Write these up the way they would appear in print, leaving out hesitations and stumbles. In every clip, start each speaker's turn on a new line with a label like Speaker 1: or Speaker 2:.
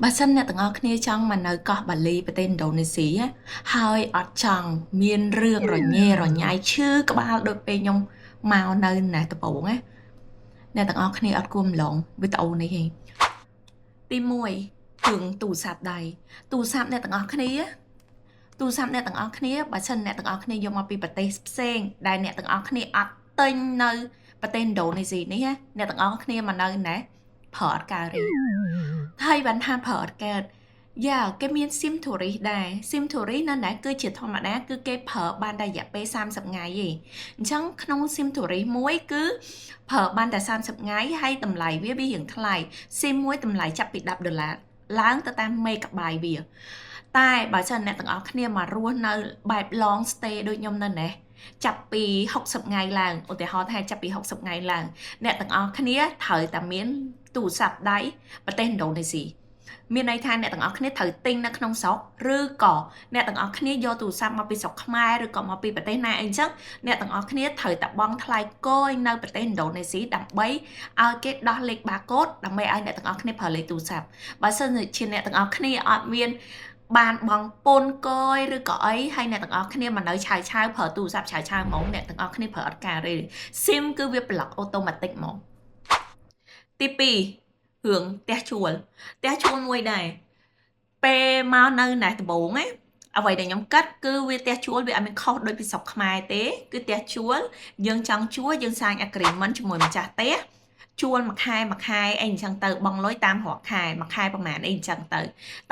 Speaker 1: បើសិនអ្នកទាំងអស់គ្នាចង់មកនៅកោះបាលីប្រទេសឥណ្ឌូនេស៊ីហើយអត់ចង់មានរឿងរញ៉េរញ៉ៃឈឺក្បាលដូចពេលខ្ញុំមកនៅណែដំបូងណាអ្នកទាំងអស់គ្នាអត់គួរម្លងវីដេអូនេះទេទី1រឿងទូរស័ព្ទដៃទូរស័ព្ទអ្នកទាំងអស់គ្នាទូរស័ព្ទអ្នកទាំងអស់គ្នាបើសិនអ្នកទាំងអស់គ្នាយកមកពីប្រទេសផ្សេងដែលអ្នកទាំងអស់គ្នាអត់ទិញនៅប្រទេសឥណ្ឌូនេស៊ីនេះណាអ្នកទាំងអស់គ្នាមកនៅណែប្រើអត់កើតទេហើយបានថាប្រើអត់កើតយ៉ាគេមាន SIM tourist ដែរ SIM tourist នៅណែគឺជាធម្មតាគឺគេប្រើបានតែរយៈពេល30ថ្ងៃទេអញ្ចឹងក្នុង SIM tourist មួយគឺប្រើបានតែ30ថ្ងៃហើយតម្លៃវាវារៀងថ្លៃ SIM មួយតម្លៃចាប់ពី10ដុល្លារឡើងទៅតាម megabyte វាតែបើសិនអ្នកទាំងអស់គ្នាមករស់នៅបែប long stay ដូចខ្ញុំនៅណេះចាប់ពី60ថ្ងៃឡើងឧទាហរណ៍ថាចាប់ពី60ថ្ងៃឡើងអ្នកទាំងអស់គ្នាត្រូវតែមានទូរស័ព្ទដៃប្រទេសឥណ្ឌូនេស៊ីមានន័យថាអ្នកទាំងអស់គ្នាត្រូវទិញនៅក្នុងស្រុកឬក៏អ្នកទាំងអស់គ្នាយកទូរស័ព្ទមកពីស្រុកខ្មែរឬក៏មកពីប្រទេសណាអីចឹងអ្នកទាំងអស់គ្នាត្រូវតែបង់ថ្លៃគយនៅប្រទេសឥណ្ឌូនេស៊ីដើម្បីឲ្យគេដោះលេខបាកូដដើម្បីឲ្យអ្នកទាំងអស់គ្នាប្រើលេខទូរស័ព្ទបើសិនជាអ្នកទាំងអស់គ្នាអត់មានបានបង់ពន្ធគយឬក៏អីហើយអ្នកទាំងអស់គ្នាមកនៅឆាវឆាវប្រើទូរស័ព្ទឆាវឆាវហ្មងអ្នកទាំងអស់គ្នាប្រើអត់ការទេ SIM គឺវា block automatic ហ្មងទី2រឿងផ្ទះជួលផ្ទះជួលមួយដែរពេលមកនៅណែដំបូងណាអ្វីដែលខ្ញុំគិតគឺវាផ្ទះជួលវាអត់មានខុសដូចពីស្រុកខ្មែរទេគឺផ្ទះជួលយើងចង់ជួលយើង sign agreement ជាមួយម្ចាស់ផ្ទះជួលមួយខែមួយខែអីអញ្ចឹងទៅបង់លុយតាមរាល់ខែមួយខែប្រហែលអីអញ្ចឹងទៅ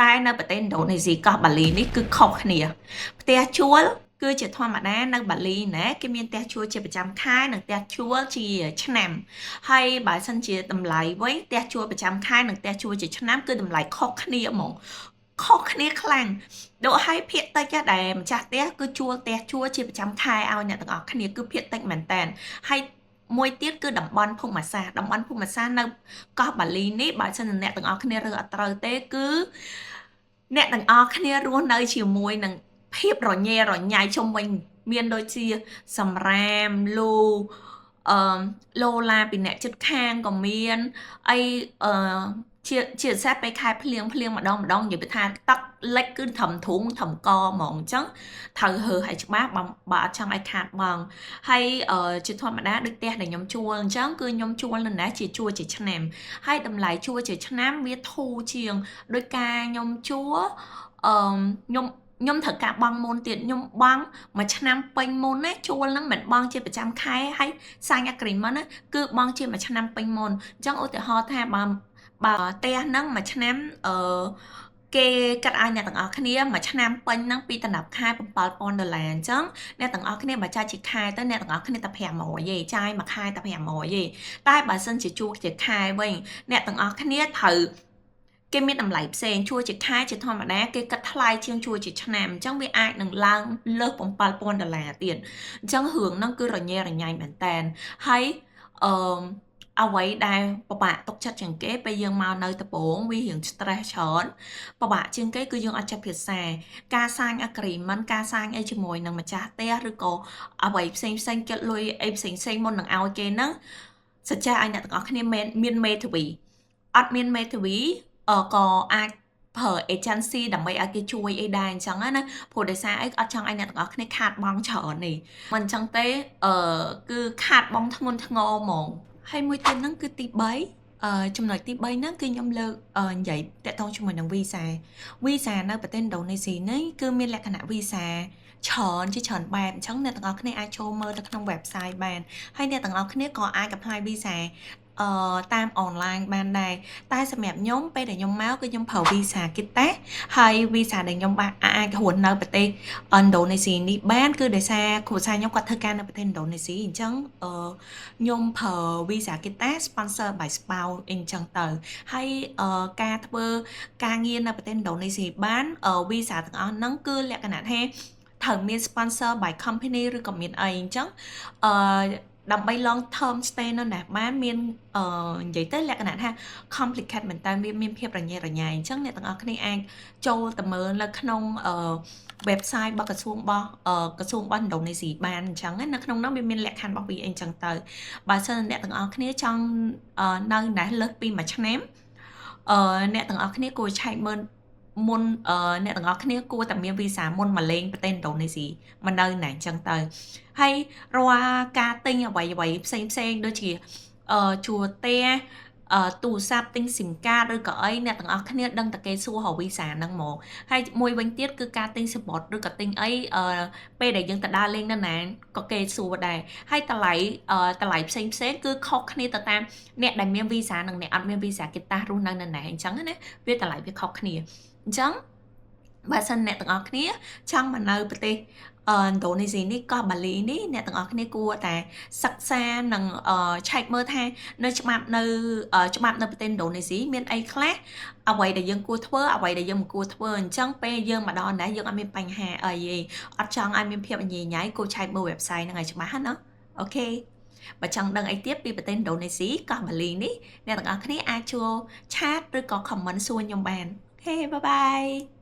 Speaker 1: តែនៅប្រទេសឥណ្ឌូនេស៊ីកោះបាលីនេះគឺខុសគ្នាផ្ទះជួលគឺជាធម្មតានៅបាលីណាគេមានផ្ទះជួលជាប្រចាំខែនិងផ្ទះជួលជាឆ្នាំហើយបើសិនជាតម្លៃវិញផ្ទះជួលប្រចាំខែនិងផ្ទះជួលជាឆ្នាំគឺតម្លៃខុសគ្នាហ្មងខុសគ្នាខ្លាំងដូចឲ្យភាគតិចដែលម្ចាស់ផ្ទះគឺជួលផ្ទះជួលជាប្រចាំខែឲ្យអ្នកទាំងអស់គ្នាគឺភាគតិចមែនតើហើយមួយទៀតគឺតំបន់ភូមិសាស្ត្រតំបន់ភូមិសាស្ត្រនៅកោះបាលីនេះបើសិនអ្នកទាំងអស់គ្នារើអត់ត្រូវទេគឺអ្នកទាំងអស់គ្នារស់នៅជាមួយនឹងភាពរញ៉េរញ៉ៃជុំវិញមានដូចជាសម្រាមលូអឺឡូឡាពីអ្នកចិត្តខាងក៏មានអីអឺជាជាពិសេសពេលខែភ្លៀងភ្លៀងម្ដងម្ដងនិយាយថាទឹកលិចគឺធំធុងធំកហ្មងអញ្ចឹងត្រូវរើឲ្យច្បាស់បើបើអត់ចង់ឲ្យខាតបងហើយជាធម្មតាដូចផ្ទះដែលខ្ញុំជួលអញ្ចឹងគឺខ្ញុំជួលនៅណាជាជួលជាឆ្នាំហើយតម្លៃជួលជាឆ្នាំវាធូរជាងដោយការខ្ញុំជួលអឺខ្ញុំខ្ញុំត្រូវការបង់មុនទៀតខ្ញុំបង់មួយឆ្នាំពេញមុនណាជួលហ្នឹងមិនបង់ជាប្រចាំខែហើយ sign agreement ណាគឺបង់ជាមួយឆ្នាំពេញមុនអញ្ចឹងឧទាហរណ៍ថាបើបើផ្ទះហ្នឹងមួយឆ្នាំអឺគេកាត់ឲ្យអ្នកទាំងអស់គ្នាមួយឆ្នាំពេញហ្នឹងពីតំណាប់ខែ7000ដុល្លារអញ្ចឹងអ្នកទាំងអស់គ្នាបើចាយជាខែទៅអ្នកទាំងអស់គ្នាតែ500ទេចាយមួយខែតែ500ទេតែបើសិនជាជួលជាខែវិញអ្នកទាំងអស់គ្នាត្រូវគេមានតម្លៃផ្សេងជួលជាខែជាធម្មតាគេគិតថ្លៃជាងជួលជាឆ្នាំអញ្ចឹងវាអាចនឹងឡើងលើស7000ដុល្លារទៀតអញ្ចឹងរឿងហ្នឹងគឺរញ៉េរញ៉ៃមែនតែនហើយអឺអ្វីដែលពិបាកទុកចិត្តជាងគេពេលយើងមកនៅដំបូងវារៀង stress ច្រើនពិបាកជាងគេគឺយើងអត់ចេះភាសាការ sign agreement ការ sign អីជាមួយនឹងម្ចាស់ផ្ទះឬក៏អ្វីផ្សេងផ្សេងចិត្តលុយអីផ្សេងផ្សេងមុននឹងឲ្យគេហ្នឹងសច្ចាឲ្យអ្នកទាំងអស់គ្នាមានមេធាវីអត់មានមេធាវីក៏អាចប្រើ agency ដើម្បីឲ្យគេជួយអីដែរអញ្ចឹងណាព្រោះដោយសារអីអត់ចង់ឲ្យអ្នកទាំងអស់គ្នាខាតបង់ច្រើននេះមិនអញ្ចឹងទេអឺគឺខាតបង់ធ្ងន់ធ្ងរហ្មងហើយមួយទៀតហ្នឹងគឺទី3អឺចំណុចទី3ហ្នឹងគឺខ្ញុំលើកនិយាយតាក់ទងជាមួយនឹង visa visa នៅប្រទេសឥណ្ឌូនេស៊ីនេះគឺមានលក្ខណៈ visa ច្រើនជាច្រើនបែបអញ្ចឹងអ្នកទាំងអស់គ្នាអាចចូលមើលទៅក្នុង website បានហើយអ្នកទាំងអស់គ្នាក៏អាច apply visa អឺតាមអនឡាញបានដែរតែសម្រាប់ខ្ញុំពេលដែលខ្ញុំមកគឺខ្ញុំប្រើ visa KITAS ហើយ visa ដែលខ្ញុំបានអាចរស់នៅប្រទេសឥណ្ឌូនេស៊ីនេះបានគឺដោយសារគ្រួសារខ្ញុំគាត់ធ្វើការនៅប្រទេសឥណ្ឌូនេស៊ីអញ្ចឹងអឺខ្ញុំប្រើ visa KITAS sponsor by spouse អីអញ្ចឹងទៅហើយការធ្វើការងារនៅប្រទេសឥណ្ឌូនេស៊ីបាន visa ទាំងអស់ហ្នឹងគឺលក្ខណៈថាត្រូវមាន sponsor by company ឬក៏មានអីអញ្ចឹងអឺដើម្បី long term stay នៅណាបានមានអឺនិយាយទៅលក្ខណៈថា complicate មែនតើវាមានភាពរញ៉េរញ៉ៃអញ្ចឹងអ្នកទាំងអស់គ្នាអាចចូលទៅមើលនៅក្នុងអឺ website របស់ក្រសួងរបស់ឥណ្ឌូនេស៊ីបានអញ្ចឹងណានៅក្នុងនោះវាមានលក្ខខណ្ឌរបស់វាអីអញ្ចឹងទៅបើសិនអ្នកទាំងអស់គ្នាចង់នៅណេះលើសពីមួយឆ្នាំ អ្នកទាំងអស់គ្នាគួរឆែកមើលមុនអ្នកទាំងអស់គ្នាគួរតែមានវីសាមុនមកលេងប្រទេសឥណ្ឌូនេស៊ីមកនៅណាអញ្ចឹងទៅហើយរាល់ការទិញអ្វីអ្វីផ្សេងផ្សេងដូចជាជួលផ្ទះ ទូរស័ព្ទទិញស៊ីមកាតឬក៏អីអ្នកទាំងអស់គ្នាដឹងតែគេសួររកវីសាហ្នឹងហ្មងហើយមួយវិញទៀតគឺការទិញសំបុត្រឬក៏ទិញអីពេលដែលយើងទៅដើរលេងនៅណាក៏គេសួរដែរហើយតម្លៃតម្លៃផ្សេងផ្សេងគឺខុសគ្នាទៅតាមអ្នកដែលមានវីសានិងអ្នកអត់មានវីសាគេតាសរស់នៅនៅណាអញ្ចឹងណាវាតម្លៃវាខុសគ្នាអញ្ចឹងបើសិនអ្នកទាំងអស់គ្នាចង់មកនៅប្រទេសឥណ្ឌូនេស៊ីនេះកោះបាលីនេះអ្នកទាំងអស់គ្នាគួរតែសិក្សានិងឆែកមើលថានៅច្បាប់នៅច្បាប់នៅប្រទេសឥណ្ឌូនេស៊ីមានអីខ្លះអ្វីដែលយើងគួរធ្វើអ្វីដែលយើងមិនគួរធ្វើអញ្ចឹងពេលយើងមកដល់ណាយើងអត់មានបញ្ហាអីទេអត់ចង់ឲ្យមានភាពញ៉ៃញ៉ៃគួរឆែកមើល website ហ្នឹងឲ្យច្បាស់ណាOK បើចង់ដឹងអីទៀតពីប្រទេសឥណ្ឌូនេស៊ីកោះបាលីនេះអ្នកទាំងអស់គ្នាអាចចូល chat ឬក៏ comment សួរខ្ញុំបាន OK bye bye.